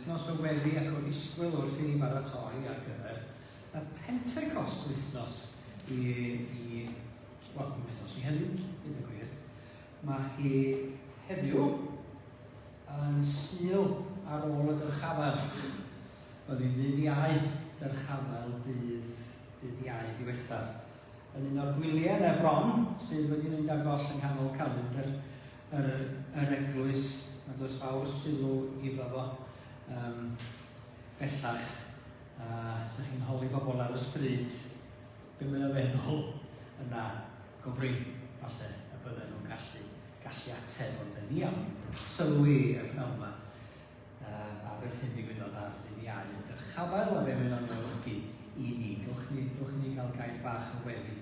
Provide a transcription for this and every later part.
wythnos o weddi ac o ddisgwyl wrth i ni baratoi ar gyfer y Pentecost wythnos i, i wel, wythnos i heddiw, dweud y gwir. Mae hi heddiw yn Sul ar ôl y dyrchafael. Oedd hi'n ddydd Iau, dyrchafael dydd, dydd Iau diwethaf. Yn un o'r gwyliau yna bron sydd wedi mynd ar goll yng nghanol calendr yr, yr eglwys, nad oes fawr sylw iddo fo um, bellach. A sa chi'n holi bobl ar y stryd, be mae o'n feddwl yna, go brin, falle, y bydden nhw'n gallu, gallu ateb, ond ni am sylwi y pnawn yma uh, ar yr hyn ddigwyddodd ar ddydd Iau yn dyrchafael a be mae o'n olygu i ni. Dwch ni, dwch ni gael gair bach o weddi.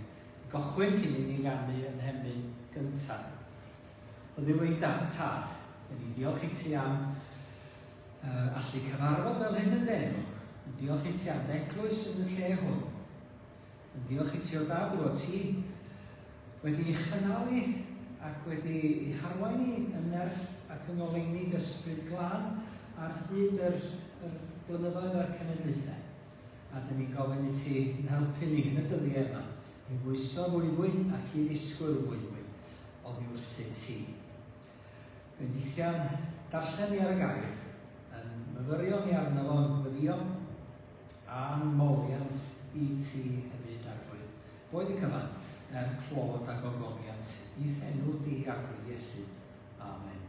Gochwyn cyn i ni ganu yn hemyn gyntaf. O Dduw ein tad, dyn ni'n diolch i ti am uh, allu cyfarfod fel hyn yn d'enw. Yn diolch i ti am eglwys yn y lle hwn. Yn diolch i ti o dad fod ti wedi ei chynnal i ac wedi ei harwain i yn nerth ac yng ngoleuni d'ysbryd glân ar hyd yr, yr blynyddoedd a'r cenedlaethau. A dyn ni'n gofyn i ti yn helpu ni yn y dyddiau yma i bwyso fwyfwy ac i ddisgwyl fwyfwy oddi wrthyt ti. Bendithian darllen ni ar y gair, yn myfyrio ni arno fo yn gweddio, a'n moliant i ti hefyd, Arglwydd. Boed y cyfan, er clod a gogoniant i'th enw di, Arglwydd Iesu. Amen.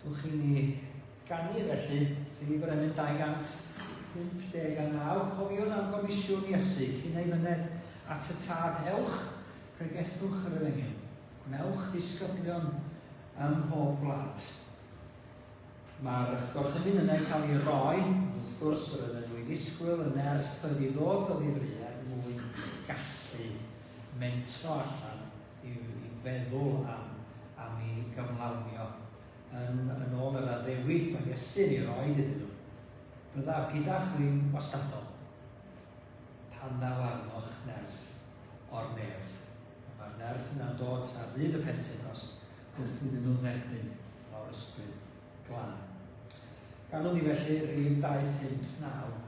Dwch i ni ganu felly, rhif yr emyn 259, cofiwn am gomisiwn Iesu cyn ei fyned at y Tad, ewch, pregethwch yr efengyl, gwnewch ddisgyblion ym mhob gwlad. Mae'r gorchymyn yna yn cael ei roi, ond wrth gwrs yr oedden nhw i ddisgwyl y nerth oedd i ddod o ddifri er mwyn gallu mentro allan i, i feddwl am, am ei gyflawnio. Yn, yn ôl yr addewid mae Iesu'n ei roi iddyn nhw. Byddaf gyda chwi'n wastadol pan ddaw arnoch nerth o'r nef. Mae'r nerth yna'n dod ar ddydd y Pentecost wrth iddyn nhw dderbyn o'r Ysbryd Glân. Ganwn ni felly rhif 259.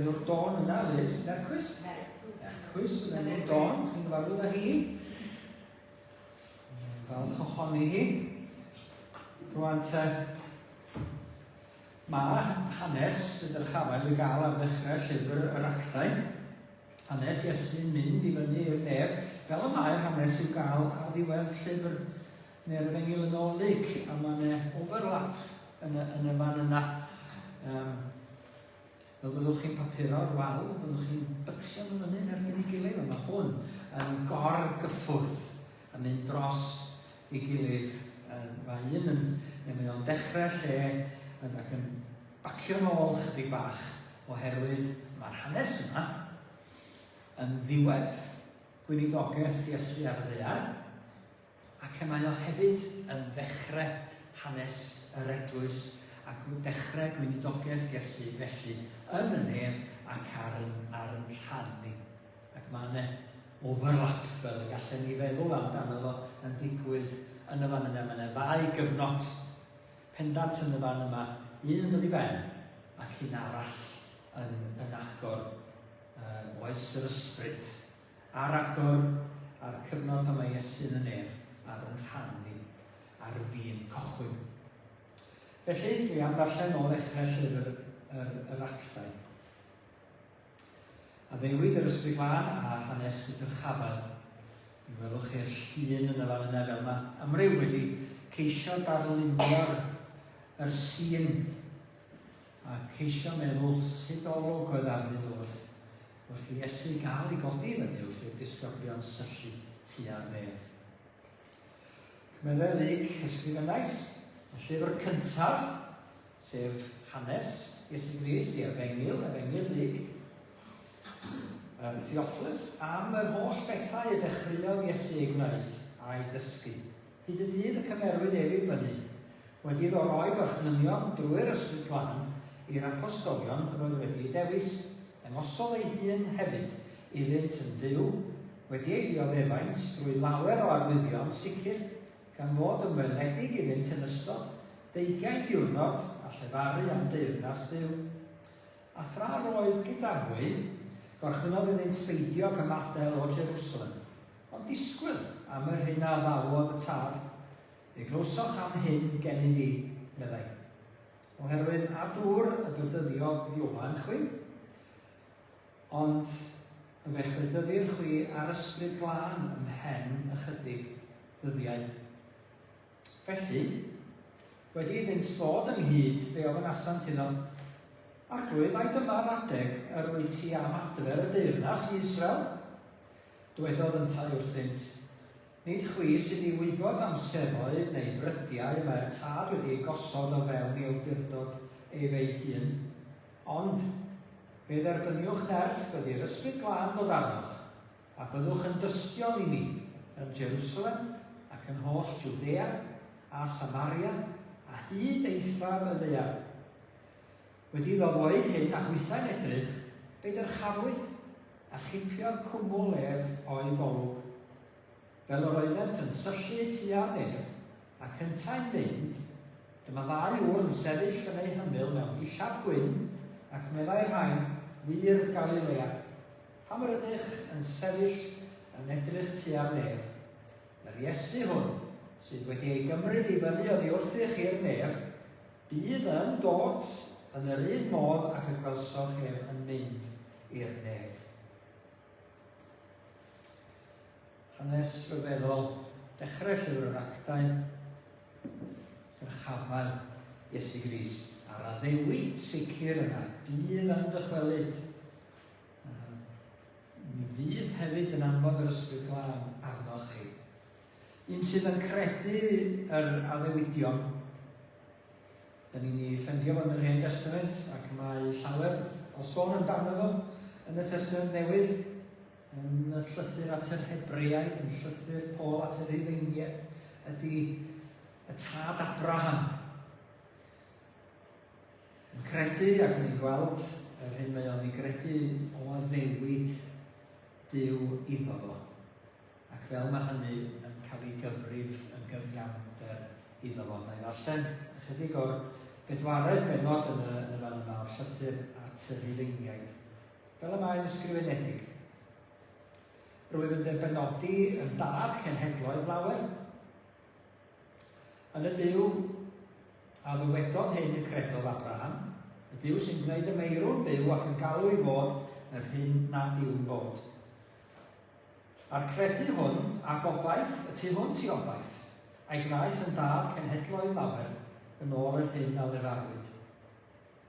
enw'r don yna, Liz? Nercwys? Nercwys oedd enw'r don. Chi'n gyfarwydd â hi? Falch ohoni hi. Rwan te, mae hanes y dyrchafael i'w gael ar ddechrau llyfr yr Actau. Hanes Iesu'n mynd i fyny i'r nef, fel y mae'r hanes i'w gael ar ddiwedd llyfr neu'r Efengyl yn ôl Luc, a mae yna overlap yn y, yn y fan yna. Um, fel byddwch chi'n papuro'r wal, byddwch chi'n bytio nhw fyny yn erbyn ei gilydd, ond mae hwn yn gor-gyffwrdd yn mynd dros ei gilydd. Mae un yn, neu mae o'n dechrau lle yn, ac yn bacio nôl chydig bach oherwydd mae'r hanes yma yn ddiwedd gweinidogaeth Iesu ar y ddaear, Ac y mae o hefyd yn ddechrau hanes yr eglwys ac dechrau gweinidogaeth Iesu felly yn y nef ac ar yn, ar yn rhan ni. Ac mae yna overlap fel y gallen ni feddwl amdano fo yn digwydd yn y fan yna. Mae yna ddau gyfnod pendant yn y fan yma, un yn dod i ben ac un arall yn, yn agor oes yr ysbryd Ar agor a'r cyfnod pan mae Iesu yn y nef ar yn rhan ni, ar fin cychwyn. Felly, dwi am ddarllen o ddechrau llyfr yr, yr Actau. Addewid yr Ysbryd Glân a hanes y dyrchafael. Mi welwch chi'r llun yn y fan yna fel mae amryw wedi ceisio darlunio'r yr sîn a ceisio meddwl sut olwg oedd arnyn nhw wrth wrth i Iesu gael ei godi i fyny wrth i'r disgyblion syllu tua'r nef. Cymeddai Luc ysgrifennais y llyfr cyntaf, sef hanes Iesu Grist, i Efengyl, Efengyl Luc, Theophilus, am yr holl bethau y dechreuodd Iesu ei gwneud a'i dysgu. Hyd y dydd y cymerwyd ef i fyny, wedi iddo roi gorchmynion drwy'r Ysbryd Glân i'r apostolion yr oedd wedi eu dewis, dangosodd ei hun hefyd iddynt yn fyw, wedi ei ddioddefaint drwy lawer o arwyddion sicr, gan fod yn weledig iddynt yn ystod deugain diwrnod a llefaru am deyrnas Dduw. A thra roedd gyda hwy, gorchmynnodd iddynt beidio ag ymadael o Jerusalem, Ond disgwyl am yr hyn a addawodd y Tad. Fe glywsoch am hyn gennyf fi, meddai. Oherwydd â dŵr y bedyddiodd Ioan chwi, ond y fe'ch bedyddir chwi â'r Ysbryd Glân ymhen ychydig ddyddiau. Felly, wedi iddynt ddod ynghyd, fe ofynasant iddo, Arglwydd, ai dyma'r adeg yr wyt ti am adfer y deyrnas i Israel? Dywedodd yntau wrthynt, Nid chwi sydd i wybod amseroedd neu brydiau y mae'r Tad wedi eu gosod o fewn ei awdurdod ef ei hun. Ond, fe dderbyniwch nerth wedi i'r Ysbryd Glân ddod arnoch, a byddwch yn dystion i mi yn Jerusalem ac yn holl Jwdea a Samaria a hyd eithaf y ddaear. Wedi iddo ddweud hyn a hwythau'n edrych, fe'i dyrchafwyd, a chipiodd cwmwl ef o'i golwg. Fel yr oeddent yn syllu tua'r nef, ac yntau'n mynd, dyma ddau ŵr yn sefyll yn eu hymyl mewn dillad gwyn, ac meddai'r rhain, Wŷr Galilea, pam yr ydych yn sefyll yn edrych tua'r nef? Yr Iesu hwn, sydd wedi ei gymryd i fyny oddi wrthych i'r nef, Bydd yn dod yn yr un modd ac y gwelsoch ef yn mynd i'r nef. Hanes rhyfeddol dechrau llyfr yr Actau, dyrchafael Iesu Grist a'r addewid sicr yna, bydd yn dychwelyd. Mi fydd hefyd yn anfon yr Ysbryd Glân arnoch chi. Un sydd yn credu yr addewidion. Da ni'n ei ffendio fo yn yr Hen Destament ac mae llawer o sôn amdano fo yn y Testament Newydd, yn y llythyr at yr Hebreaid, yn llythyr Paul at y Rhufeiniaid, ydy y tad Abraham. Yn credu ac yn ei gweld yr hyn mae o'n ei gredu o addewid Duw iddo fo. Ac fel mae hynny yn cael ei gyfrif yn gyfiawnder iddo fo. Na i ddarllen ychydig o'r bedwaredd bennod yn y, yn y fan yma o'r llythyr at y Rhufeiniaid. Fel y mae'n ysgrifenedig. Rwyf yn dy benodi yn dad cenhedloedd lawer. Yn y Duw a ddywedodd hyn y credodd Abraham, y Duw sy'n gwneud y meirw'n fyw ac yn galw i fod yr hyn nad yw'n bod. A'r credu hwn, a gobaith, y tu hwnt i obaith, a'i gwnaeth yn dad cenhedloedd lawer, yn ôl yr hyn a lefarwyd.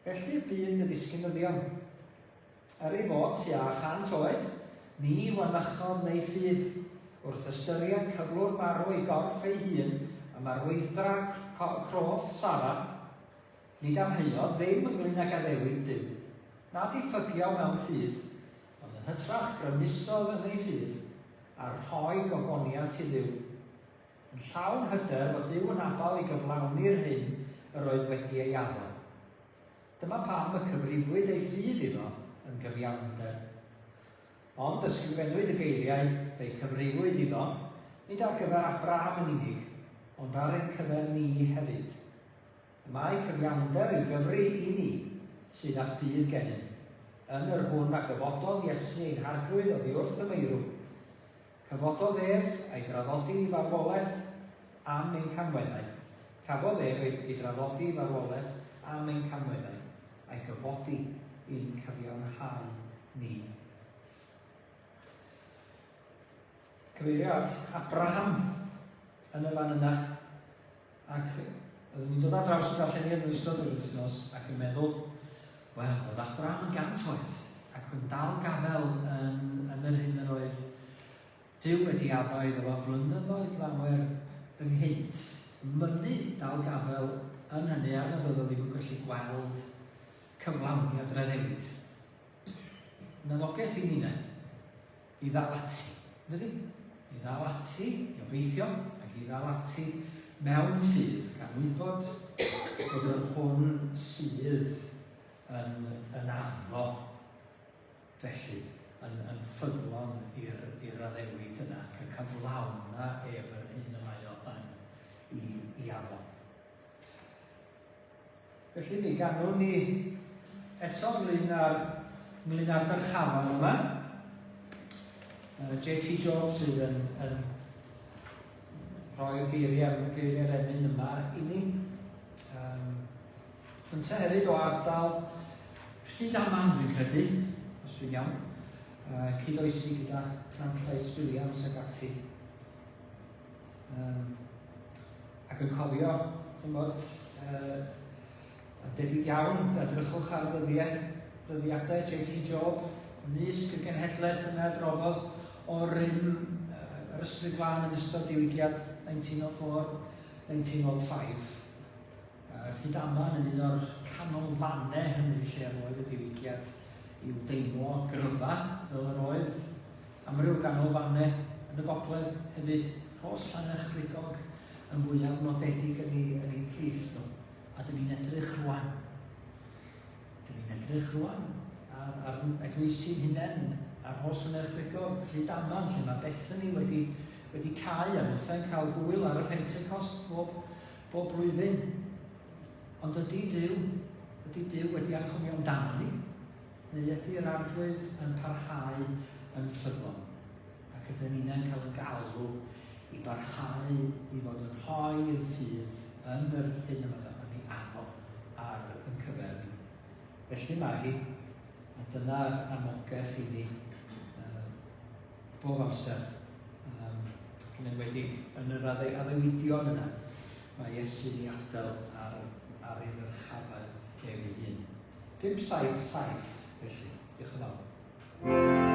Felly y bydd dy ddisgynyddion. Er ei fod tua 100 oed, ni wanychodd neu ffydd, wrth ystyried cyflwr marw ei gorff ei hun a marweidd-dra croth Sara, nid amheuodd ddim ynglŷn ag addewid Duw, na diffygio mewn ffydd, ond yn hytrach grymusodd yn ei ffydd, a rhoi gogoniant i Dduw. Yn llawn hyder fod Duw yn abal i gyflawni'r hyn yr oedd wedi ei addo. Dyma pam y cyfrifwyd ei ffydd iddo yn gyfiawnder. Ond ysgrifennwyd y geiriau, fe'i cyfrifwyd iddo, nid ar gyfer Abraham yn unig, ond ar ein cyfer ni hefyd. Y mae cyfiawnder i'w gyfri i ni, sydd â ffydd gennym, yn yr hwn a gyfododd Iesu ein Harglwydd oddi wrth y meirw. Cyfododd ef, a'i draddodi i farwolaeth am ein camweddau. Cafodd ef ei, ei draddodi i farwolaeth am ein camweddau, a'i gyfodi i'n cyfiawnhau ni. Cyfeirio at Abraham yn y fan yna, ac oeddwn i'n dod ar draws y darlleniad yn ystod yr wythnos ac yn meddwl, wel, oedd Abraham yn gant oed ac yn dal gafel yn, yn yr hyn yr oedd Duw wedi addo iddo fo flynyddoedd lawer ynghynt, mynnu dal gafel yn hynny er nad oedd o ddim yn gallu gweld cyflawniad yr addewid. Yn anogaeth i ninne i ddal ati, yndydi? I ddal ati, i obeithio, ac i ddal ati mewn ffydd, gan wybod bod yr hwn sydd yn, yn addo felly, yn, yn ffyddlon i'r, i'r addewid yna, ac y cyflawna ef yr hyn y mae o yn i, i addo. Felly mi ganwn ni eto ynglyn â'r, ynglyn â'r dyrchafal yma. JT Jones sydd yn, yn rhoi'r geiriau, geiriau'r emyn yma i ni. Ynte hefyd o ardal Rhydaman, dwi'n credu, os dwi'n iawn. Cyd-oesi gyda Nantlais Williams ac ati. Ac yn cofio, chymod, yn debyg iawn, edrychwch ar ddyddiau, dyddiadau JT Job, ymysg y genhedlaeth yna brofodd o rym yr Ysbryd Glân yn ystod diwygiad 1904, 1905. Rhydaman yn un o'r canolfannau hynny lle yr oedd y diwygiad i'w deimlo gryfa, fel yr oedd amryw ganolfannau yn y gogledd hefyd, Rhos Llanerchrugog yn fwyaf nodedig yn ei, yn ei plith nhw. A dyn ni'n edrych rwan. Dyn ni'n edrych rwan ar, ar eglwysi'n hunain, ar Rhos Llanerchrugog, Rhydaman, lle mae Bethany wedi, wedi cau a mwthau'n cael gwyl ar y Pentecost bob, bob blwyddyn. Ond ydy Duw, ydy Duw wedi anghofio amdano ni? Neu ydy yr Arglwydd yn parhau yn ffyddlon? Ac ydyn ni'n cael y galw i barhau i fod yn rhoi yn ffydd yn yr hyn y mae o yn ei addo ar yn cyfer ni. Felly mae hi, a dyna'r anogaeth i ni uh, bob amser, ac yn enwedig yn yr addewidion yna, mae Iesu'n ei adael ar, ar ei ddyrchafael ef ei hun. 577, felly. Diolch yn fawr.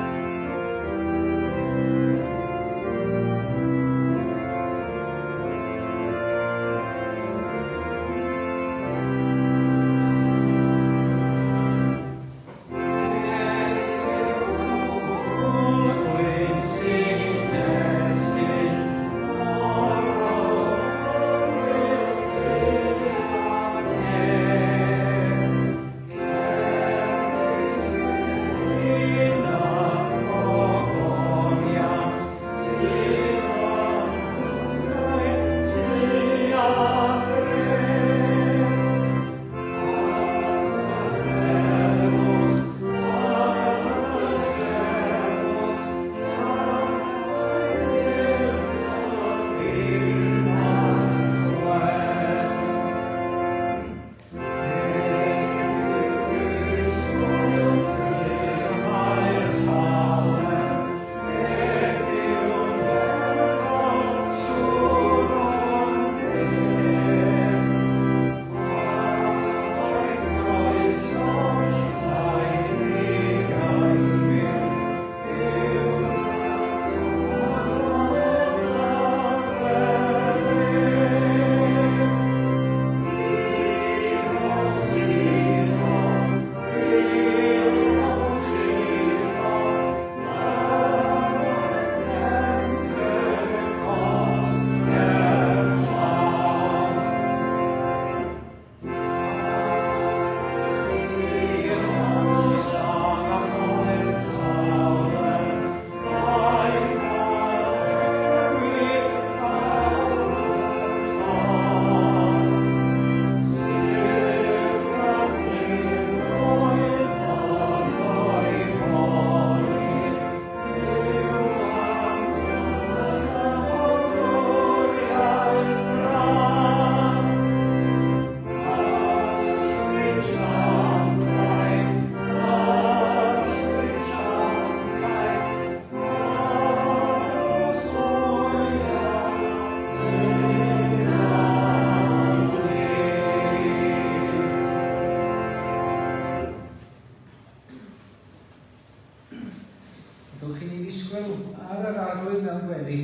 Gadewch i ni ddisgwyl ar yr Arglwydd mewn gweddi,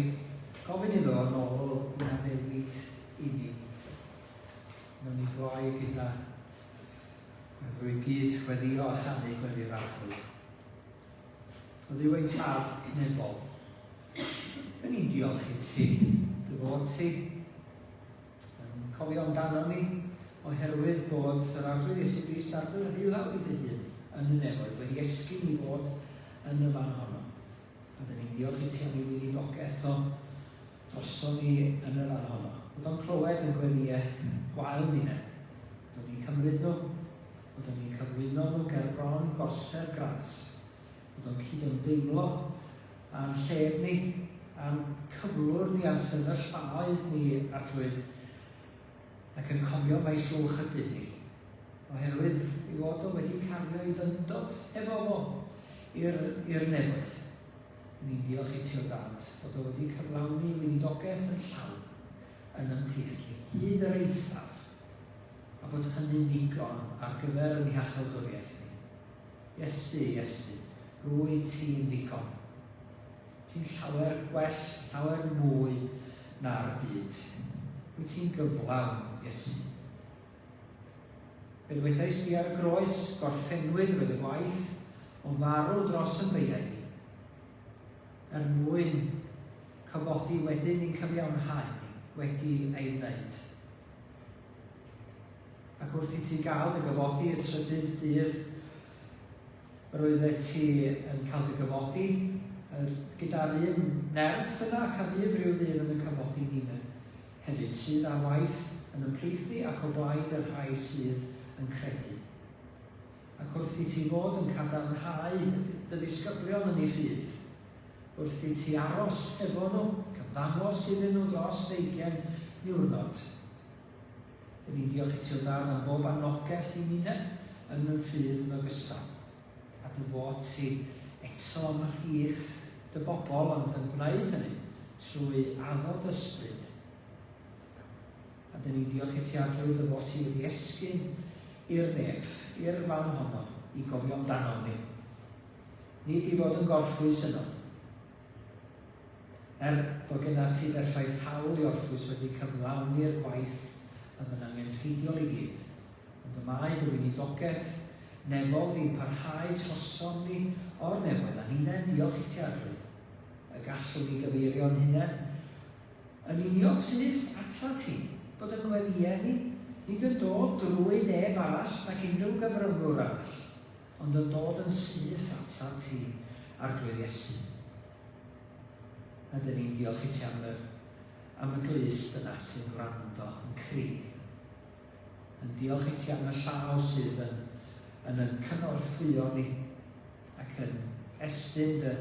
gofyn iddo yn ôl i addewid i ni. Wnawn ni gloi gyda drwy gyd weddio a chanu gweddi'r Arglwydd. O Dduw ein Tad nefol, dyn ni'n diolch i ti, dy fod ti yn cofio amdano ni, oherwydd bod yr Arglwydd Iesu Grist ar dy ddilaw di dy hun yn y nefoedd wedi esgyn i fod yn y fan honno. A dyn ni'n diolch i ti am ei weinidogaeth o droson ni yn y fan honno. Bod o'n clywed yn gweddïau gwael ni. Bod o'n ni'n cymryd nhw, bod o'n ni'n cyflwyno nhw ger bron gorsedd gras. Bod o'n cydymdeimlo â'n llef ni, a'n cyflwr ni, a'n sefyllfaoedd ni, Arglwydd, ac yn cofio mai llwch ydyn ni, oherwydd ei fod o wedi cario ei ddyndod efo fo i'r, i'r nefoedd. Ni'n diolch i ti o Dad fod o wedi cyflawni weinidogaeth yn llawn yn ymhlith ni, hyd yr eithaf, a bod hynny'n ddigon ar gyfer yn iachawdwriaeth ni. Iesu, Iesu, rwy ti'n ddigon. Ti'n llawer gwell, llawer mwy na'r byd. Wyt ti'n gyflawn, Iesu. Fe ddwedais di ar y groes, gorffennwyd roedd y gwaith o farw dros yn beiau ni, er mwyn cyfodi wedyn i'n cyfiawnhau ni wedi ei wneud. Ac wrth i ti gael dy gyfodi y trydydd dydd, roeddet ti yn cael dy gyfodi gyda'r un nerth yna ac a fydd rhyw ddydd yn y cyfodi ninne hefyd, sydd ar waith yn ymhlith ni ac o blaid y rhai sydd yn credu. Ac wrth i ti fod yn cadarnhau dy ddisgyblion yn eu ffydd, wrth i ti aros efo nhw, cyfddangos iddyn nhw dros ddeugain niwrnod, Dyn ni'n diolch i ti o Dad am bob anogaeth i ninne yn yn ffydd yn ogystal. A dy fod ti eto ymhlith dy bobl ond yn gwneud hynny trwy addo dy ysbryd. A dyn ni'n diolch i ti Arglwydd dy fod ti wedi esgyn i'r nef, i'r fan honno, i gofio amdanom ni. Nid i fod yn gorffwys yno, Er bod genna ti berffaith hawl i orffwys wedi cyflawni'r gwaith oedd yn angenrheidiol i gyd, ond y mae dy weinidogaeth nefol di'n parhau trosom ni o'r nefoedd, a ninnau'n diolch i ti, Arglwydd, y gallwn ni gyfeirio'n hunain yn union syth atat ti, bod y gweddïau ni nid yn dod drwy neb arall nac unrhyw gyfryngwr arall, ond yn dod yn syth atat ti, Arglwydd Iesu. A dyn ni'n diolch i ti am y, am y glust yna sy'n gwrando yn cri. Yn diolch i ti am y llaw sydd yn, yn yn cynorthwyo ni ac yn estyn dy,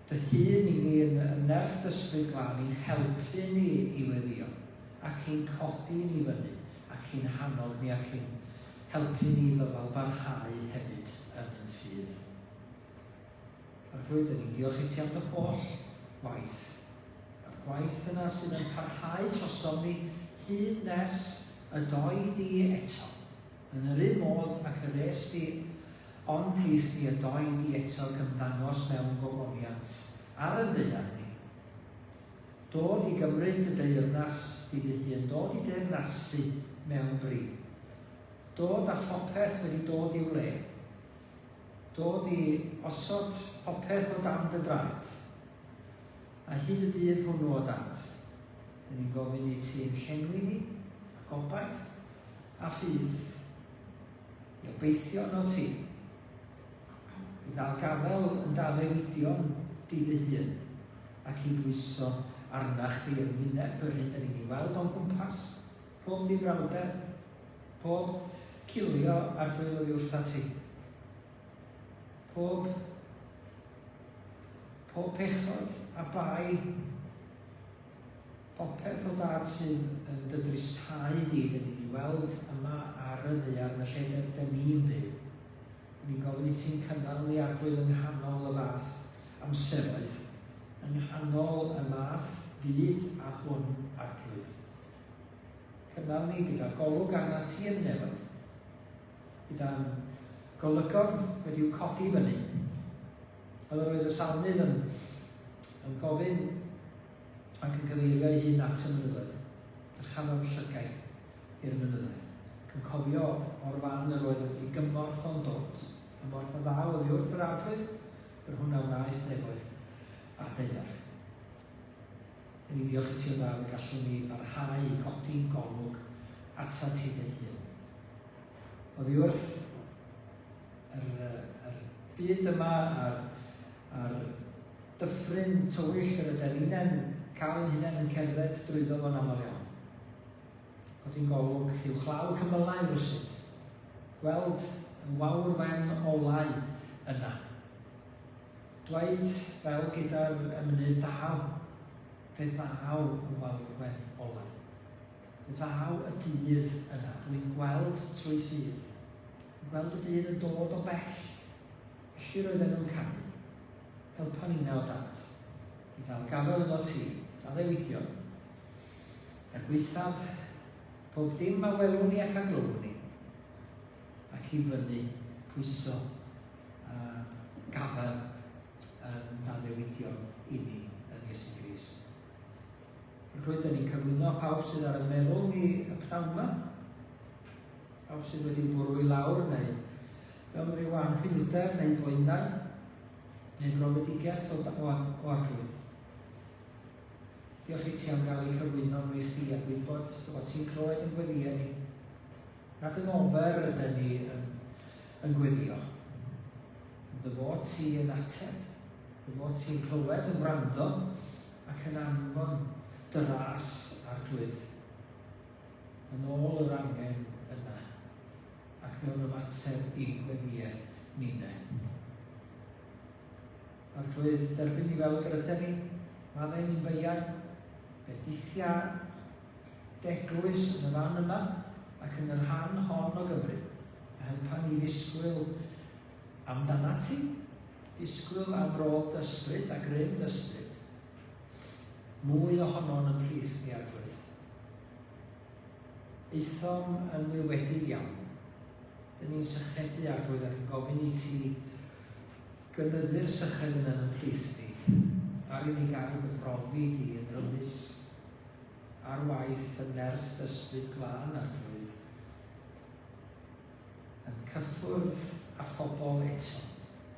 dy hun i ni yn, yn nerth dy Ysbryd Glân i'n helpu ni i weddio ac i'n codi ni fyny ac i'n hannog ni ac i'n helpu ni ddyfal barhau hefyd yn ein ffydd. Arglwydd, dyn ni'n diolch i ti am dy holl waith. A'r gwaith yna sydd yn parhau trosom ni hyd nes y doi di eto. Yn yr un modd ac yr es di o'n plith ni y doi di eto ac ymddangos mewn gogoniant ar yn daear ni. Dod i gymryd dy deyrnas di dy hun, dod i deyrnasu mewn bri. Dod â phopeth wedi dod i'w le. Dod i osod popeth o dan dy draed. A hyd y dydd hwnnw o Dad, dyn ni'n gofyn i ti'n llenwi ni â gobaith a ffydd i obeithio yno ti, i ddal gafael yn dy addewidion di dy hun ac i bwyso arnach chdi yn wyneb yr hyn dyn ni'n ei weld o'n cwmpas, pob difrawder, Pob cilio Arglwydd oddi wrtha ti. Pob, pob pechod a bai, popeth o Dad sydd yn dy dristhau di, dyn ni'n ei weld yma ar y ddaear yn y lle dyn ni'n byw. Dyn ni'n gofyn i ti'n cynnal ni Arglwydd yng nghanol y fath amseroedd, yng nghanol y math fyd a hwn Arglwydd. Cynnal ni gyda golwg arnat ti yn nefoedd, gyda'n golygon wedi'w codi fyny. Fel yr oedd y salmydd yn, yn gofyn ac yn cyfeirio ei hun at y mynyddoedd, dyrchafodd llygaid i'r mynyddoedd, ac yn cofio o'r fan yr oedd ei gymorth o'n dod, cymorth a ddaw oddi wrth yr Arglwydd, yr hwn a wnaeth nefoedd a daear. Dyn ni ddiolch i ti o dad y gallwn ni barhau i godi'n golwg atat ti dy hun. Oddi wrth yr, yr byd yma a'r, a'r dyffryn tywyll yr ydyn ni'n cael ein hunain yn cerdded drwyddo fo'n aml iawn. Codi'n golwg uwchlaw cymylau rywsut. Gweld y wawr wen olau yna. Dweud fel gyda'r emynydd daw, fe ddaw y wawr wen olau. Fe ddaw y dydd yna, rwy'n gweld trwy ffydd. Yn gweld y dydd yn dod o bell. Felly roedden nhw'n canu. Helpa ninna o dad, i ddal gafael yno ti, d'addewidion. Er gwaethaf pob dim a welwn ni ac a glywwn ni, ac i fyny pwyso a gafael yn d'addewidion i ni yn Iesu Grist. Rwy'n dyn ni'n cyflwyno pawb sydd ar y meddwl ni y pnawn yma, pawb sydd wedi bwrw i lawr neu mewn rhyw anhwylder neu boenau neu brofedigaeth o, o, o arglwydd. Diolch i ti am gael eu cyflwyno nhw i chdi a gwybod dy fod ti'n clywed yn gweddïau ni. Nad yn ofer ydyn ni yn, yn gweddio. Ond dy fod ti yn ateb, dy fod ti'n clywed yn gwrando ac yn anfon dy ras arglwydd yn ôl yr angen yna ac mewn ymateb i'n gweddïau ninne. Arglwydd, derbyn ni fel gyda ni, maddau ni'n beiau, bendithia d'eglwys yn y fan yma ac yn y rhan hon o Gymru, a helpa ni ddisgwyl amdanat ti, disgwyl am rodd d'ysbryd a grym d'ysbryd. Mwy ohono'n ymhlith ni, Arglwydd. Aethom yn niwedig iawn. Dyn ni'n sychedu, Arglwydd, ac yn gofyn i ti gynyddu'r syched yna yn ymhlith ni, ar i ni gael dy brofi di yn rymus ar waith y nerth d'ysbryd glân, Arglwydd, yn cyffwrdd â phobl eto,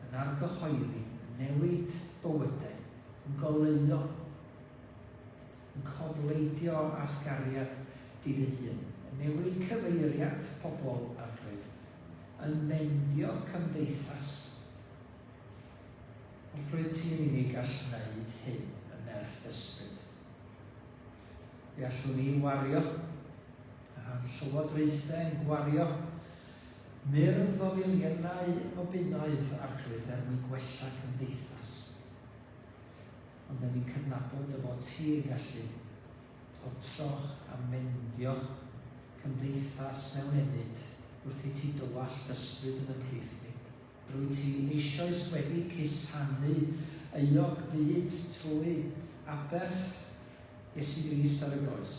yn argyhoeddi, yn newid bywydau, yn goleuo, yn cofleidio â'th gariad di dy hun, yn newid cyfeiriad pobl, Arglwydd, yn mendio cymdeithas. Arglwydd, ti yn unig all wneud hyn yn nerth d'ysbryd. Fe allwn ni wario, a'n llywodraethau yn gwario, myrdd o filiynau o bunnoedd, Arglwydd, er mwyn gwella cymdeithas. Ond dyn ni'n cydnabod dy fod ti yn gallu potro a mendio cymdeithas mewn ennyd wrth i ti dywallt ysbryd yn y plith ni. Rwyt ti eisoes wedi cusanu euog fyd trwy aberth Iesu Grist ar y groes.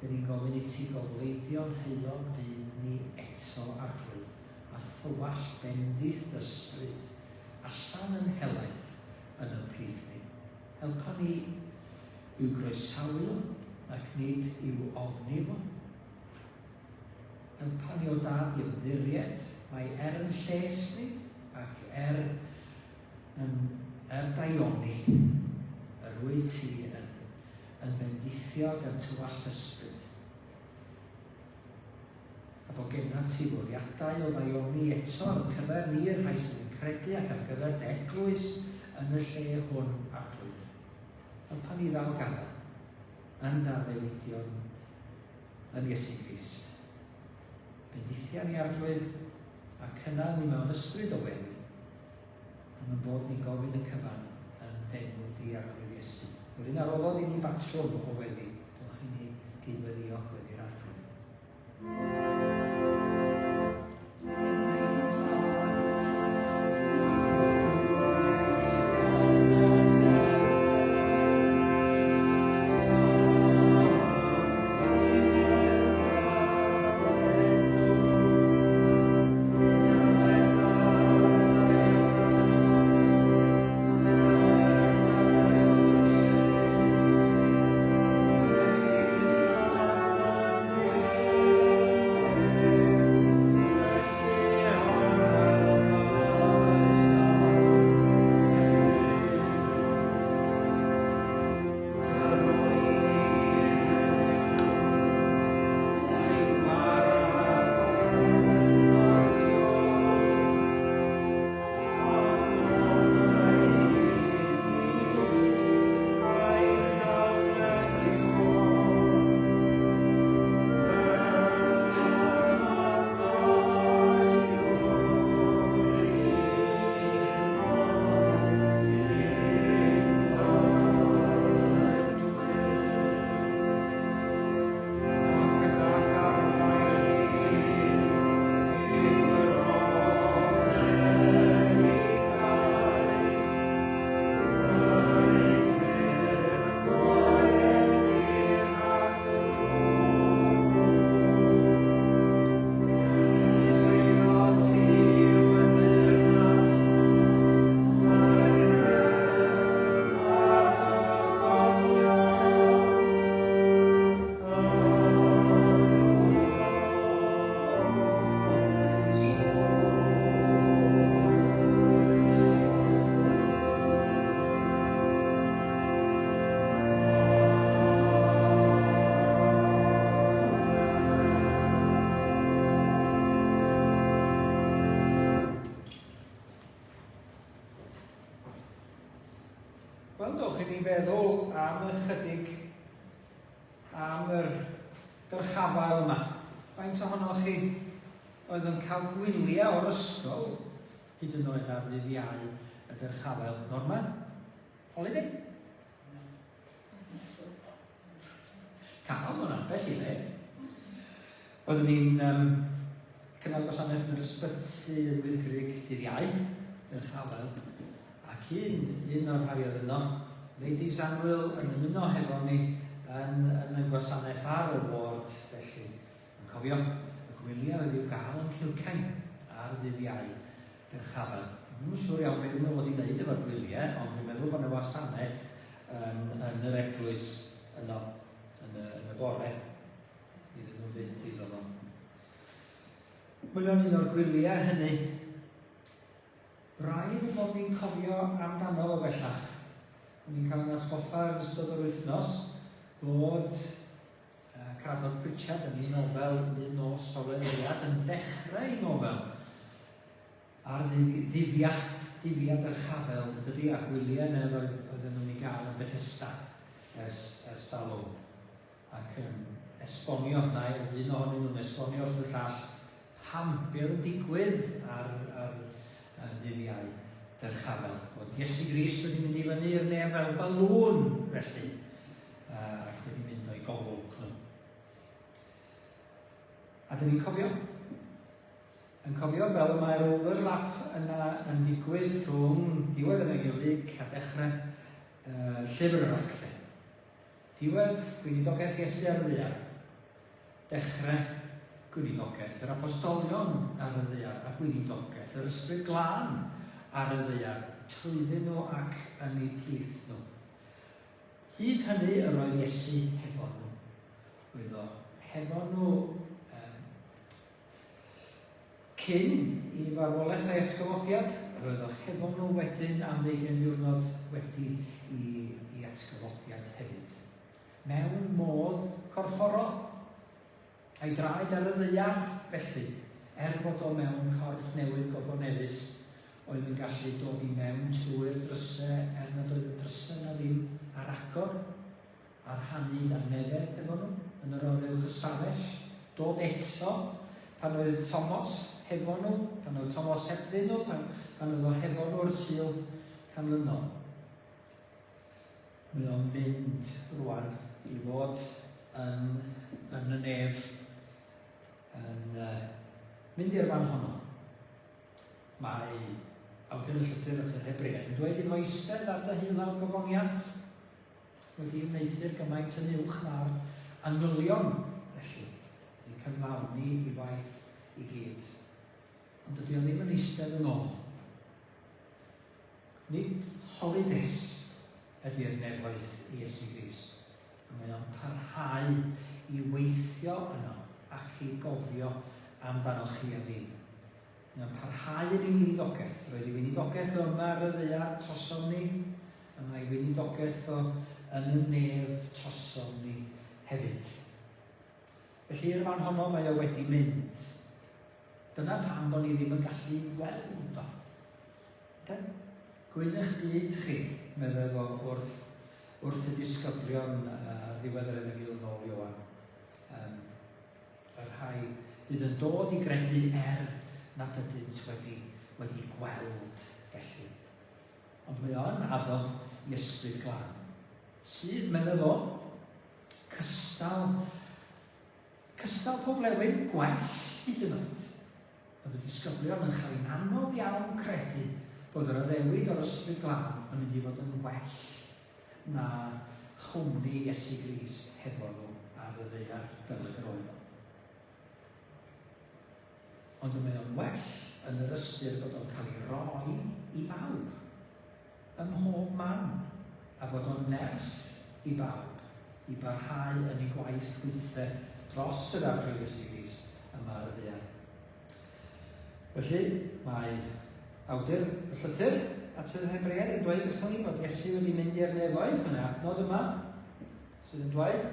Dyn ni'n gofyn i ti gofleidio'n heuog fyd ni eto, Arglwydd, a thywallt bendith d'ysbryd allan yn helaeth yn yn plith ni. Helpa ni i'w groesawu o, ac nid i'w ofni fo. Helpa ni o Dad i ymddiried mai er yn lles ni ac er yn er daioni yr wyt ti yn, yn fendithio gan tywallt ysbryd. A bod genna ti fwriadau o ddaioni eto ar y cyfer ni'r rhai sydd yn credu ac ar gyfer dy eglwys yn y lle hwn, Arglwydd. Helpa ni ddal gafael yn dy addewidion yn Iesu Grist. Bendithia ni, Arglwydd, a cynnal ni mewn ysbryd o weddi, am yn bod ni'n gofyn y cyfan yn d'enw di, Arglwydd Iesu. Yr un a roddodd i ni batrwm o weddi, dewch i ni gyd-weddio gweddi'r Arglwydd. Wel, dowch i ni feddwl am ychydig am yr dyrchafael yma. Faint ohonoch chi oedd yn cael gwyliau o'r ysgol hyd yn oed ar ddydd Iau y dyrchafael? Norman? Holiday? Cael, mae'n ambell i le. Oeddwn ni'n um, cynnal gwasanaeth yn yr ysbyty yn Wyddgrug dydd Iau, dyrchafael, ac un, un o'r rhai oedd yno, Ladies Anwyl, yn ymuno hefo ni yn, yn y gwasanaeth ar y ward, felly, yn cofio y gwyliau oedd i'w gael yn Cilcain ar ddydd Iau, dyrchafael. Dwi'm yn siŵr iawn beth nhw fod i wneud efo'r gwyliau, ond dwi'n meddwl bod yna wasanaeth yn, yn yr eglwys yno yn y, yn y bore iddyn nhw fynd iddo fo. Mae o'n un o'r gwyliau hynny. Braidd yn bod ni'n cofio amdano fo bellach. Ni'n cael yn atgoffa yn ystod yr wythnos bod Caradog Pritchard yn ei nofel Un Nos Ola Leuad yn dechrau ei nofel ar ddifia, difia dyrchafel, yn dydi, a gwyliau yna roedd, oedden nhw'n ei gael yn Bethesda ers, ers dalwm. Ac yn esbonio, na un ohonyn nhw'n esbonio wrth y llall pam, be oedd yn digwydd ar, ar, ar ddydd Iau dyrchafel. Bod Iesu Grist wedi mynd i fyny i'r nef fel balŵn, felly, ac wedi mynd o'i golwg nhw. A dyn ni'n cofio, yn cofio fel y mae'r overlap yna yn digwydd rhwng diwedd yr Efengyl Luc a dechrau uh, llyfr yr Actau. Diwedd gweinidogaeth Iesu ar y ddaear, dechrau gweinidogaeth yr apostolion ar y ddaear a gweinidogaeth yr Ysbryd Glân ar y ddaear trwyddyn nhw ac yn eu plith nhw. Hyd hynny yr oedd Iesu hefo nhw. Roedd o hefo nhw um, cyn i farwolaeth a'i atgyfodiad, roedd o hefo nhw wedyn am ddeugain diwrnod wedi i, i atgyfodiad hefyd. Mewn modd corfforol. A'i draed ar y ddaear, felly, er bod o mewn corff newydd gogoneddus, oedd yn gallu dod i mewn trwy'r drysau er nad oedd y drysau yna ddim ar agor, a rhannu dangnefedd efo nhw yn yr oruwch ystafell, dod eto pan oedd Tomos hefo nhw, pan oedd Tomos hebddyn nhw, pan, pan oedd o hefo nhw'r Sul canlynol. Mae o'n mynd rwan i fod yn, yn y nef, yn uh, mynd i'r fan honno. Mae awdur y llythyr at yr Hebreaid yn dweud iddo eistedd ar ddeheulaw'r gogoniant wedi wneuthur gymaint yn uwch na'r angylion, felly, yn cyflawni i waith i gyd. Ond dydy o ddim yn eistedd yn ôl. Nid holidays ydy'r nefoedd i Iesu Grist. A mae o'n parhau i weithio yno ac i gofio amdanoch chi a fi. Mae o'n parhau yn ei weinidogaeth. Roedd ei weinidogaeth o yma ar y ddaear trosom ni, a mae ei weinidogaeth o yn y nef trosom ni hefyd. Felly i'r fan honno mae o wedi mynd. Dyna pam bod ni ddim yn gallu weld o. De? Gwyn eich byd chi, meddai fo wrth, wrth y disgyblion ar ddiwedd yr Efengyl yn ôl Ioan. Um, y rhai fydd yn dod i gredu er nad ydynt wedi, wedi gweld felly. Ond mae o'n addo i ysbryd glân. Sydd, meddai fo, cystal, cystal pob lewyn, gwell hyd yn oed. Oedd y disgyblion yn chael hi'n anodd iawn credu bod yr addewid o'r Ysbryd Glân yn mynd i fod yn well na chwmni Iesu Grist hefo nhw ar y ddaear fel ag yr oedd o. Ond y mae o'n well yn yr ystyr bod o'n cael ei roi i bawb, ym mhob man, a bod o'n nerth i bawb i barhau yn eu gwaith hwythe dros yr Arglwydd Iesu Grist yma ar y ddaear. Felly, mae awdur y llythyr at yr Hebreaid yn dweud wrthon ni bod Iesu wedi mynd i'r nefoedd. Mae yna adnod yma sydd yn dweud,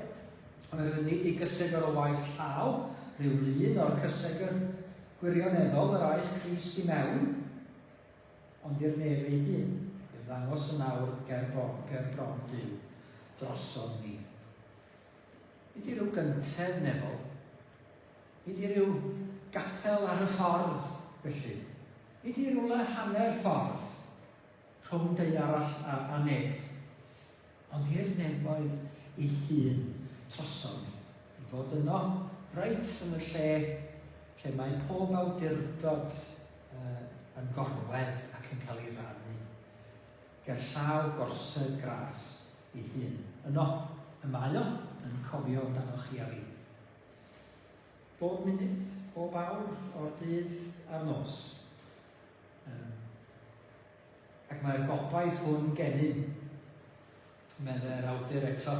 oherwydd nid i gysegr o waith llaw, rhyw lun o'r cysegr gwirioneddol yr aeth Crist i mewn, ond i'r nef ei hun. Ymddangos yn awr ger, bron, ger bron Duw drosom ni. Nid i ryw gyntedd nefol, nid i ryw gapel ar y ffordd, felly. Nid i rywle hanner ffordd rhwng daear a, a, a nef, ond i'r nefoedd ei hun trosom ni. I fod yno, reit yn y lle lle mae pob awdurdod uh, yn gorwedd ac yn cael ei rannu. Ger llaw gorsedd gras ei hun. Yno, y mae o yn cofio amdanoch chi a fi. Bob munud, bob awr o'r dydd a'r nos. Um, ac mae'r gobaith hwn gennym, meddai'r awdur eto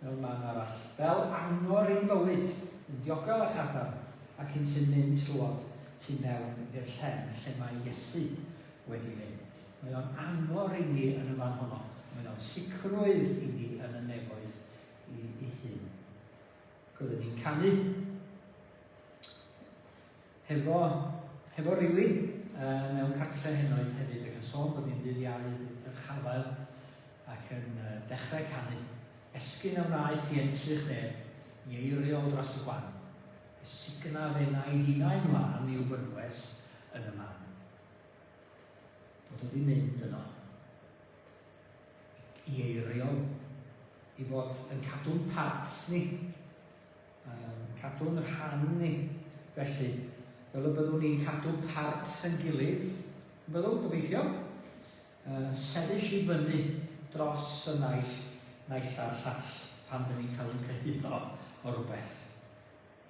mewn man arall, fel angor ein bywyd, yn diogel a chadarn, ac un sy'n mynd trwodd tu mewn i'r llen lle mae Iesu wedi mynd. Mae o'n angor i ni yn y fan honno. Mae o'n sicrwydd i ni yn y nefoedd i, i hun. Roedden ni'n canu hefo, hefo rhywun uh, mewn cartre henoed hefyd ac yn sôn bod ni'n ddydd Iau dyrchafael ac yn uh, dechrau canu. Esgyn a wnaeth i entrych nef, i eiriol dros y gwan. Fe signa fe naid unau'n lân i'w fynwes yn y man. Bod o wedi mynd yno i eiriol, i fod yn cadw'n parts ni, um, cadw'n rhan ni. Felly, fel y byddwn ni'n cadw parts yn gilydd, byddwn, gobeithio, uh, sefyll i fyny dros y naill, naill a'r llall pan dyn ni'n cael ein cyhuddo o rhywbeth.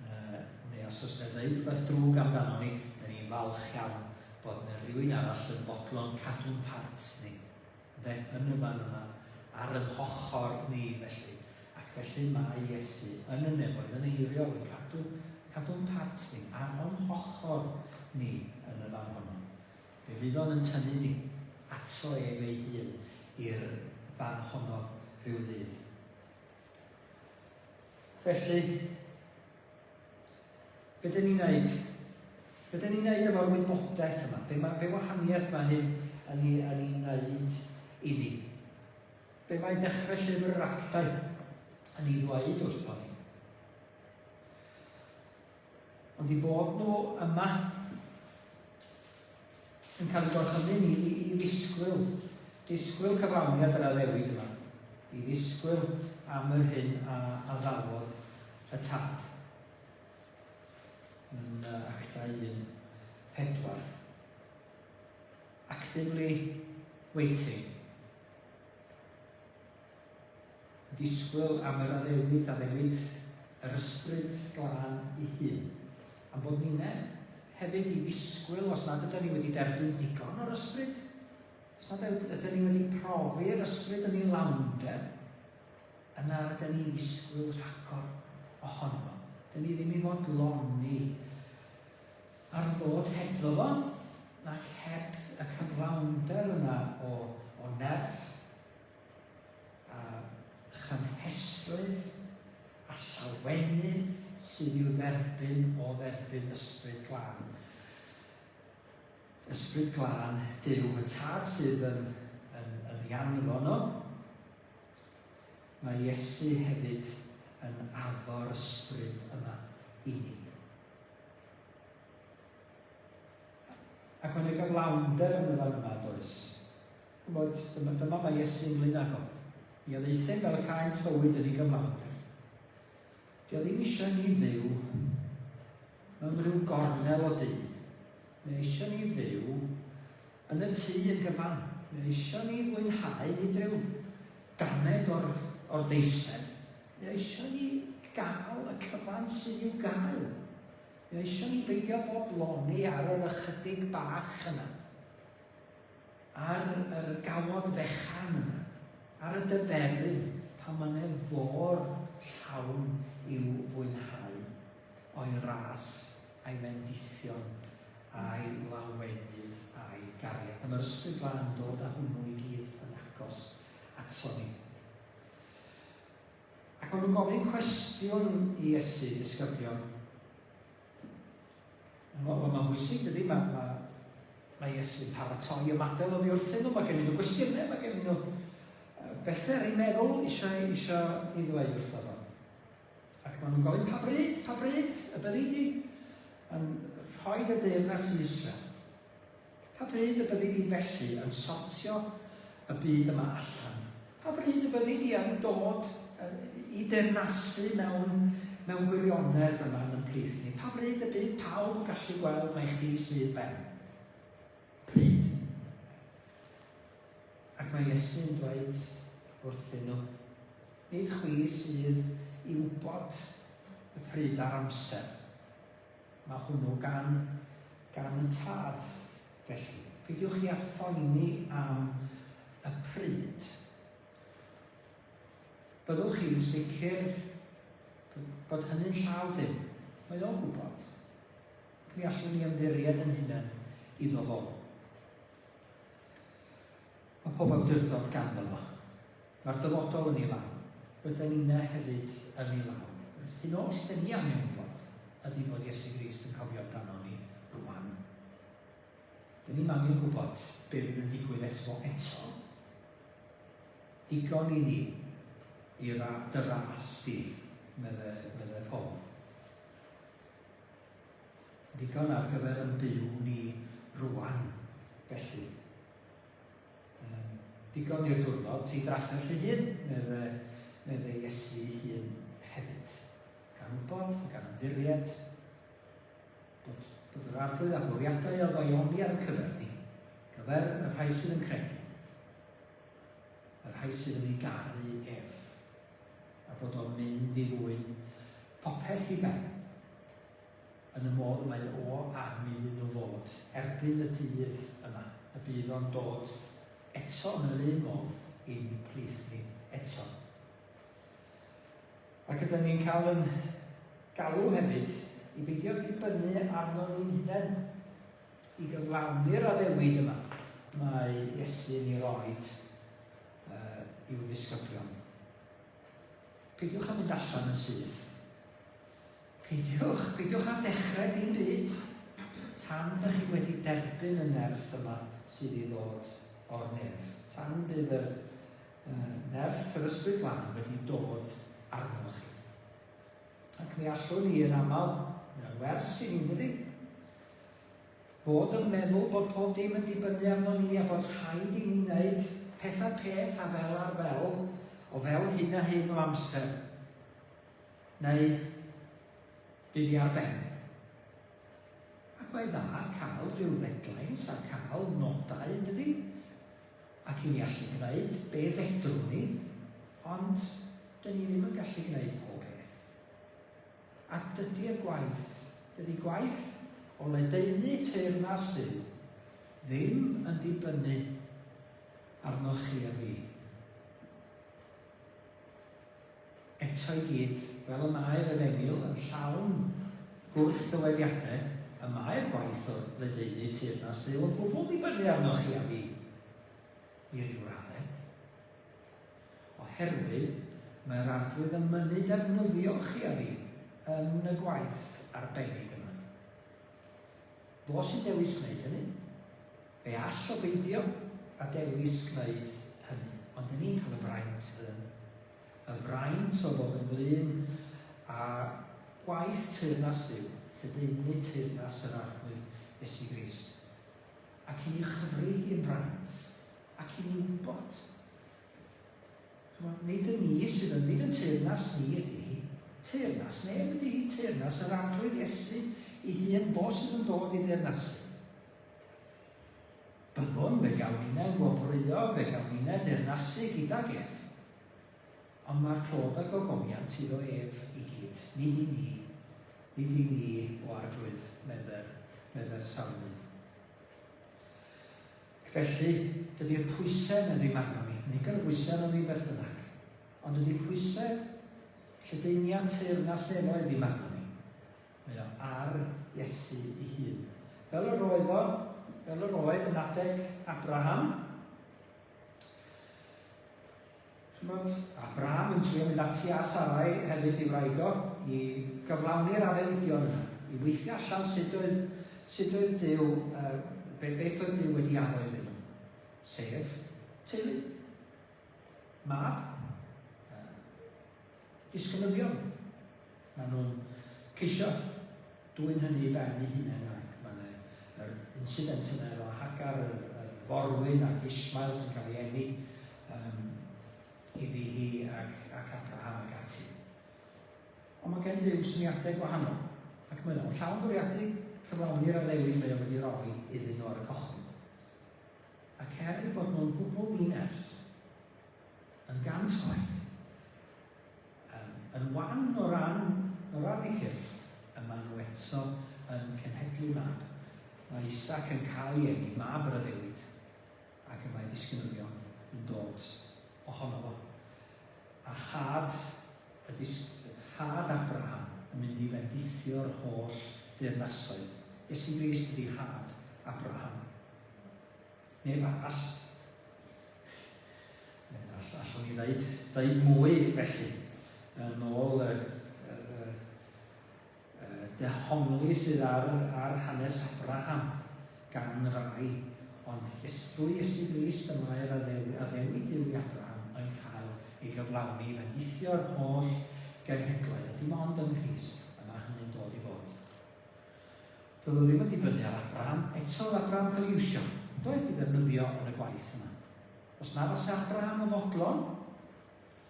Uh, neu os oes yna ddeud rhywbeth drwg amdano ni, dyn ni'n falch iawn bod yna rhywun arall yn fodlon cadw'n parts ni. Ynde, yn y fan yma, ar yn hochr ni felly. Ac felly mae Iesu yn y nefoedd, yn eiriol, yn cadw, cadw'n parts ni, ar o'n hochr ni yn y fan honno. Fe fydd o'n yn tynnu ni ato ef ei hun i'r fan honno rhyw ddydd. Felly, be dyn ni'n neud? Be dyn ni'n neud efo'r wybodaeth yma? Be, mae, be wahaniaeth mae hyn yn ei, yn ei wneud i ni? Be mae dechrau llyfr yr actau yn ei ddweud wrthon ni? Ond i fod nhw yma yn cael eu gorchymyn i, i, i ddisgwyl, disgwyl cyflawniad yr addewid yma, i ddisgwyl am yr hyn a addawodd y tad. Yn Actau 1, 4. Actively waiting. Yn disgwyl am yr addewid, addewid yr Ysbryd Glân ei hun. Am fod ninne hefyd i ddisgwyl os nad ydyn ni wedi derbyn digon o'r Ysbryd, os nad ydyn ni wedi profi'r Ysbryd yn ei lawnder, yna rydyn ni ddisgwyl rhagor ohono fo. Dyn ni ddim i fodloni ar fod hebddo fo, nac heb y cyflawnder yna o, o nerth a chynhesrwydd a llawenydd sydd i'w dderbyn o dderbyn Ysbryd Glân. Ysbryd Glân Duw, y Tad sydd yn, yn, yn ei anfon o. Mae Iesu hefyd yn addo'r ysbryd yma i ni. Ac mae'n ei gyflawnder yn y fan yma, does? Ch'mod, dyma, dyma mae Iesu ynglyn ag o. Mi a ddaethum fel y caent fywyd yn ei gyflawnder. Dio ddim eisiau ni fyw mewn rhyw gornel o dŷ. Mae eisiau ni fyw yn y tŷ yn gyfan. Mae eisiau ni fwynhau nid rhyw damed o'r, or deisen. Mae eisiau ni gael y cyfan sydd i'w gael. Mae eisiau ni beidio bodloni ar yr ychydig bach yna. Ar yr gawod fechan yna, ar y dyferyn, pan mae 'ne fôr llawn i'w fwynhau, o'i ras a'i fendithion a'i lawenydd a'i gariad. A mae'r Ysbryd Glân yn dod â hwnnw i gyd yn agos ato ni. Ac maen nhw'n gofyn cwestiwn i Iesu, disgyblion. Wel, mae'n bwysig, dydy? Mae, mae, Mae Iesu'n paratoi ymadael oddi wrthyn nhw, mae gennyn nhw gwestiynau, mae gennyn nhw bethau ar eu meddwl eisiau, eisiau ei ddweud wrtho fo. Ac maen nhw'n gofyn, pa bryd, pa bryd y byddi di yn rhoi dy deyrnas i Israel? Pa bryd y byddi di felly yn sortio y byd yma allan? Pa bryd y byddi di yn dod i deyrnasu mewn, mewn gwirionedd yma yn yn plith ni? Pa bryd y bydd pawb yn gallu gweld mai chdi sydd ben? Pryd? Ac mae Iesu'n dweud wrthyn nhw, nid chwi sydd i wybod y pryd a'r amser. Mae hwnnw gan, gan y Tad. Felly, peidiwch chi â phoeni am y pryd. Byddwch chi'n sicr bod hynny'n llaw Duw. Mae o'n gwybod. Ac mi allwn ni ymddiried yn hunain iddo fo. Mae pob awdurdod ganddo fo. Mae'r dyfodol yn ei law. Rydan ninne hefyd yn ei law. Yr hyn oll dyn ni angen wybod ydy bod Iesu Grist yn cofio amdano ni rwan. Dyn ni'm angen gwybod be fydd yn digwydd eto eto. Digon i ni i ra dy ras di, medde, medde Paul. Ddigon ar gyfer yn byw ni rwan, felly. Um, digon i'r diwrnod, ti drafferth ei hun, medde, medde Iesu ei hun hefyd. Gan wybod, gan ymddiried, bod, bod yr arglwydd a bwriadau o ddaioni ar y cyfer ni, gyfer y rhai sydd yn credu, y rhai sydd yn ei garu ef, a bod o'n mynd i ddwyn popeth i ben yn y modd y mae o am iddyn nhw fod erbyn y dydd yma, y bydd o'n dod eto yn yr un modd i'n plith ni eto. Ac ydyn ni'n cael yn galw hefyd i beidio dibynnu arno ni'n hunain i gyflawni'r addewid yma mae Iesu'n ei roed uh, i'w ddisgyblion. Peidiwch â mynd allan yn syth. Peidiwch, peidiwch â dechrau dim byd tan ydych chi wedi derbyn y nerth yma sydd i ddod o'r nef. Tan bydd yr uh, nerth yr Ysbryd Glân wedi dod arnoch chi. Ac mi allwn ni yn aml, mae'n wers i ni, dydy? Fod yn meddwl bod pob dim yn dibynnu arno ni a bod rhaid i ni wneud pethau peth a fel ar fel o fewn hyn a hyn o amser, neu bydd hi ar ben. Ac mae'n dda cael rhyw ddeadlines a cael nodau, yn dydi? Ac i ni allu gwneud be fedrwn ni, ond dyn ni ddim yn gallu gwneud pob peth. A dydy'r gwaith, dydy gwaith o ledaenu teyrnas Dduw ddim yn dibynnu arnoch chi a fi. Eto i gyd, fel y mae'r Efengyl yn llawn gwrthddywediadau, y mae'r gwaith o ledaenu teyrnas Dduw yn gwbl ddibynnu arnoch chi a fi i ryw raddau. Oherwydd mae'r Arglwydd yn mynnu defnyddio chi a fi yn y gwaith arbennig yma. Fo sy'n dewis gwneud hynny. Fe all o beidio a dewis gwneud hynny. Ond dyn ni'n cael y fraint yn y fraint o fod ynglyn â gwaith teyrnas Dduw, lledaenu teyrnas yr Arglwydd Iesu Grist. Ac i ni chyfri hi'n fraint, ac i ni wybod Chimod, nid y ni sydd yn, nid yn teyrnas ni ydy hi, teyrnas nef ydy hi, teyrnas yr Arglwydd Iesu ei hun, fo sydd yn dod i deyrnasu. Byddwn, fe gawn ninnau gwobrwyo, fe gawn ninnau deyrnasu gydag ef. Ond mae'r clod a gogoniant iddo ef i gyd, nid i ni, nid i ni o Arglwydd, medde'r, medde'r salmydd. Felly, dydy'r pwysau yna ddim arnon ni. Nid gan y bwysau arnon ni beth bynnag. Ond dydy pwysau lledaeniad teyrnas nefoedd ddim arnon ni. Mae o ar Iesu ei hun. Fel yr oedd o, fel yr oedd yn adeg Abraham, Chymod, Abraham yn trio mynd ati a Sarai hefyd i wraig o, i gyflawni'r addewidion yna, i weithio allan sut oedd, sut oedd Duw, uh, Be, beth oedd Duw wedi addo iddyn nhw? Sef teulu, mab, disgynyddion. Maen nhw'n ceisio dwyn hynny i ben eu hunain ac mae yna yr incident yna efo Hagar, yr, yr forwyn ac Ishmael sy'n cael ei eni um, iddi hi ac, ac Abraham ac ati. Ond mae gen Duw syniadau gwahanol ac mae o'n llawn bwriadu cyflawni'r addewid mae o wedi roi iddyn nhw ar y cychwyn. Ac er eu bod nhw'n gwbl ddi-nerth, yn gant oed, um, yn wan o ran, o ran eu cyrff, y maen nhw eto yn cenhedlu mab. Mae Isaac yn cael ei eni, mab yr addewid, ac y mae disgynyddion yn dod ohono fo. A had, y dis, had Abraham yn mynd i fendithio'r holl deyrnasoedd. Iesu Grist ydi had Abraham. Neb arall. All, allwn ni ddeud, ddeud mwy felly. Yn ôl yr, yr, yr, yr dehongli sydd ar, ar hanes Abraham gan rai, ond drwy Iesu Grist y mae'r addewid Duw i Abraham yn cael ei gyflawni i fendithio'r holl genhedloedd, a dim ond yng Nghrist y mae hynny'n dod i fod. Doedd o ddim yn dibynnu ar Abraham, eto oedd Abraham cael ei iwsio, doedd, i ddefnyddio yn y gwaith yma. Os na fase Abraham yn fodlon,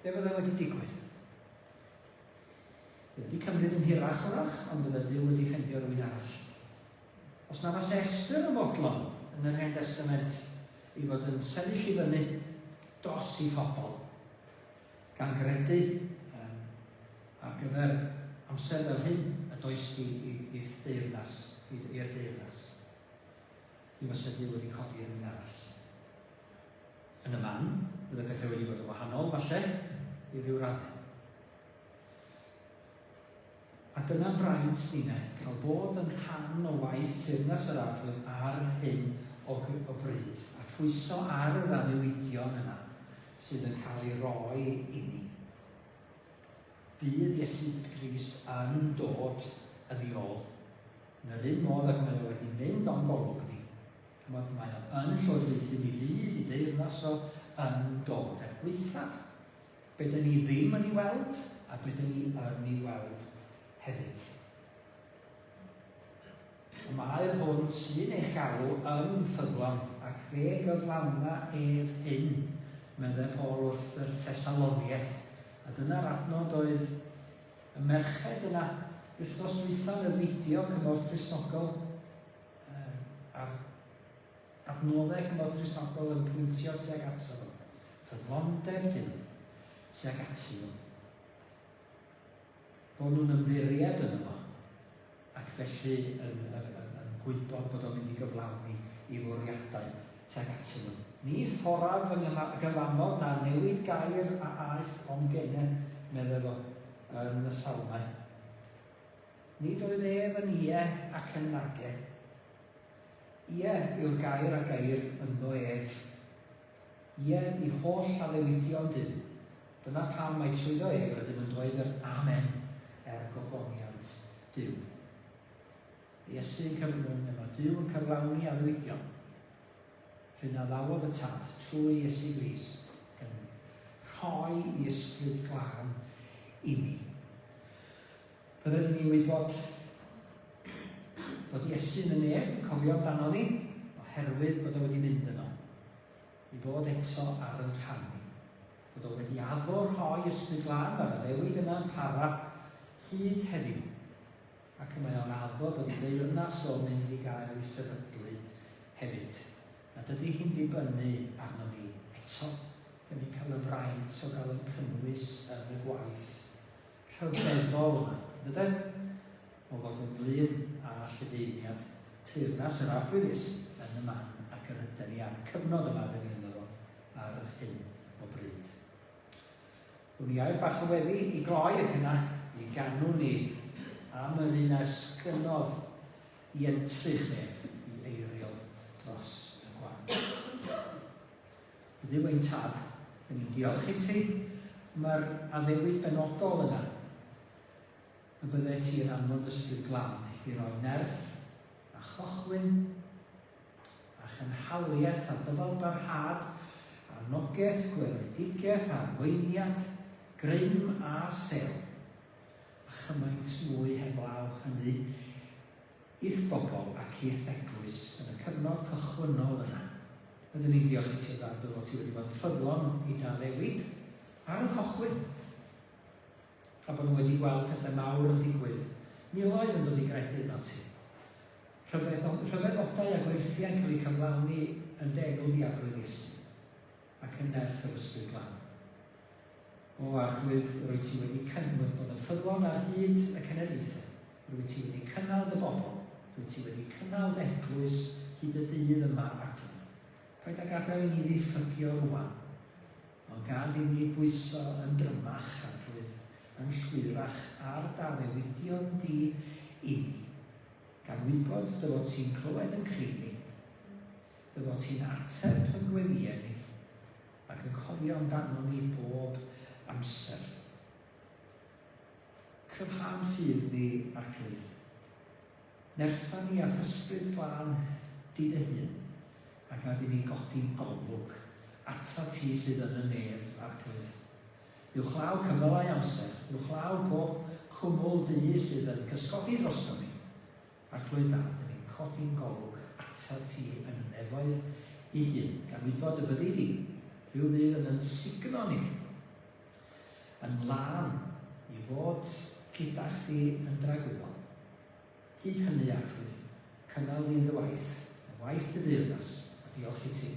be fydde wedi digwydd? Bydd wedi cymryd yn hirach wrach, ond bydde Duw wedi ffendio rhywun arall. Os na fase Esther yn fodlon yn yr Hen Destament i fod yn sefyll i fyny dros ei phobl, gan gredu um, ar gyfer amser fel hyn y does di i'r deyrnas, i'r deyrnas. Mi fysa Duw wedi codi rhywun arall. Yn y man, bydde pethau wedi bod yn wahanol, falle, i ryw raddau. A dyna'n braint ninne, cael bod yn rhan o waith Teyrnas yr Arglwydd ar hyn o, o bryd, a phwyso ar yr addewidion yna sydd yn cael ei roi i ni. Bydd Iesu Grist yn dod yn ei ôl, yn yr un modd ag mae o wedi mynd o'n golwg ni. Chymod, mae o yn llywodraethu, mi fydd i deyrnas o yn dod er gwaethaf be dyn ni ddim yn ei weld a be dyn ni yn ei weld hefyd. Y mae'r hwn sy'n eich galw yn ffyddlon, ac fe gyflawna ef hyn, meddai Paul wrth yr Thessaloniaid. A dyna'r adnod oedd y merched yna wythnos dwytha yn y fideo Cymorth Cristnogol a'r adnoddau Cymorth Cristnogol yn pwyntio tuag ato fo. Ffyddlondeb Duw tuag atyn nhw. Bod nhw'n ymddiried yno fo ac felly yn, yn, yn, yn gwybod bod o'n mynd i gyflawni i fwriadau tuag atyn nhw. Ni thoraf fy nghyfamod na newid gair a aeth o'm gene, meddai fo yn y Salmau. Nid oedd ef yn ie ac yn nage. Ie yw'r gair a geir ynddo ef. Ie i holl addewidion Duw. Dyna pam mai trwyddo ef rydym yn dweud yr Amen er gogoniant Duw. Iesu yn cyflawni, mae Duw yn cyflawni addewidion. Rhyn addawodd y Tad trwy Iesu Grist yn rhoi i ysbryd glân i ni. Bydded i ni wybod bod Iesu yn y nef yn cofio amdano ni, oherwydd bod o wedi mynd yno, i fod eto ar yn rhan ni. Bod o wedi addo rhoi Ysbryd Glân, mae'r addewid yna yn para hyd heddiw. Ac y mae o'n addo bod ei deyrnas o'n mynd i gael ei sefydlu hefyd. Na dydy hi'n dibynnu arno ni eto. Dyn ni'n cael y fraint o gael yn cynnwys yn y gwaith rhyfeddol yma, yn dyden? O fod ynglyn â lledaeniad teyrnas yr Arglwydd Iesu yn y man ac yr yden ni ar y cyfnod yma ydyn ni ynddo fo ar hyn o bryd. Wn i air bach o weddi i gloi ac yna mi ganwn ni am yr un a esgynodd i entrych nef i eiriol dros y gwan. Dduw ein Tad, dyn ni'n diolch i ti am yr addewid benodol yna y bydde ti yn anfon dy Ysbryd Glân i roi nerth a chochwyn chynhaliaeth a dyfalbarhad, anogaeth, gweledigaeth, arweiniad, grym a sêl, a chymaint mwy heblaw hynny i'th bobl ac i'th eglwys yn y cyfnod cychwynnol yna. Rydyn ni'n diolch i ti o Dad dy fod ti wedi bod yn ffyddlon i dy addewid ar y cychwyn, a bod nhw wedi gweld pethau mawr yn digwydd, miloedd yn dod i gredu yno ti. Rhyfeddodau a gwerthiau'n cael eu cyflawni yn dy enw di Arglwydd Iesu, ac yn nerth yr Ysbryd Glân. O Arglwydd, rwyt ti wedi cynnwys bod yn ffyddlon ar hyd y cenedlaethau, rwyt ti wedi cynnal dy bobl, rwyt ti wedi cynnal dy eglwys hyd y dydd yma, Arglwydd. Paid â gadael i ni ddiffygio rwan, ond gad i ni bwyso yn drymach, Arglwydd, yn llwyrach ar dy addewidion di i ni. Gan wybod dy fod ti'n clywed yn cri ni, dy fod ti'n ateb yn gweddïau ni, ac yn cofio amdano ni bob amser. Cryfha'n ffydd ni, Arglwydd. Nertha ni a'th ysbryd glân di dy hun, a gad i ni godi'n golwg atat ti sydd yn y nef, Arglwydd. Uwchlaw cymylau amser, uwchlaw pob cwmwl du sydd yn cysgodi drostom ni, Arglwydd Dad, dyn ni'n codi'n golwg atat ti yn y nefoedd ei hun, gan wybod y byddi di, rhyw ddydd yn yn sugno ni, yn lân i fod gyda chdi yn dragwyddol. Hyd hynny, Arglwydd, cynnal ni yn dy waith, yn waith dy deyrnas, a diolch i ti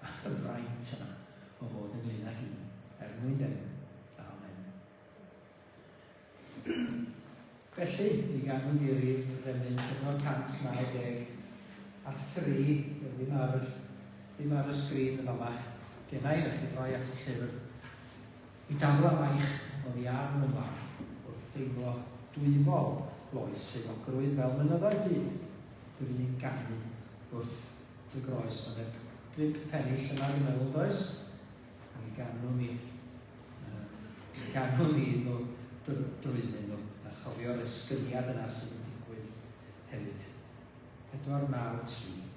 am y fraint yna o fod ynglyn â hi, er mwyn dy enw. Amen. Felly, mi ganwn ni rif remyn 493, ddim ar y, ddim ar y sgrin yn fama. Genna i, felly droi at y llyfr. Mi dafla faich oddi ar fy mlaen wrth deimlo dwyfol loes euogrwydd fel mynyddoedd byd dw i'n ganu wrth dy groes. Mae 'na bump pennill yma dwi'n meddwl, does? Mi ganwn ni, mi ganwn ni nhw drwyddyn nhw, a chofio'r esgyniad yna sydd yn digwydd hefyd. 4, 9, 3.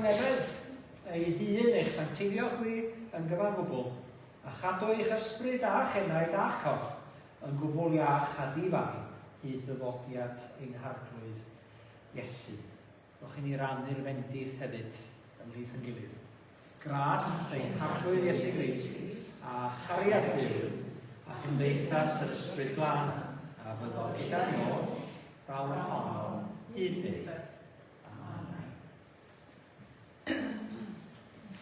tangnefedd ei hun eich sancteiddio chwi yn gyfan gwbl, a chadw eich ysbryd a'ch enaid a'ch corff yn gwbl iach a di-fai hyd ddyfodiad ein Harglwydd Iesu. Rhowch i ni rannu'r fendith hefyd ymhlith yn gilydd. Gras ein Harglwydd Iesu Grist a chariad Duw a chymdeithas yr Ysbryd Glân a fyddo gyda ni oll, brawd hon, hyd byth.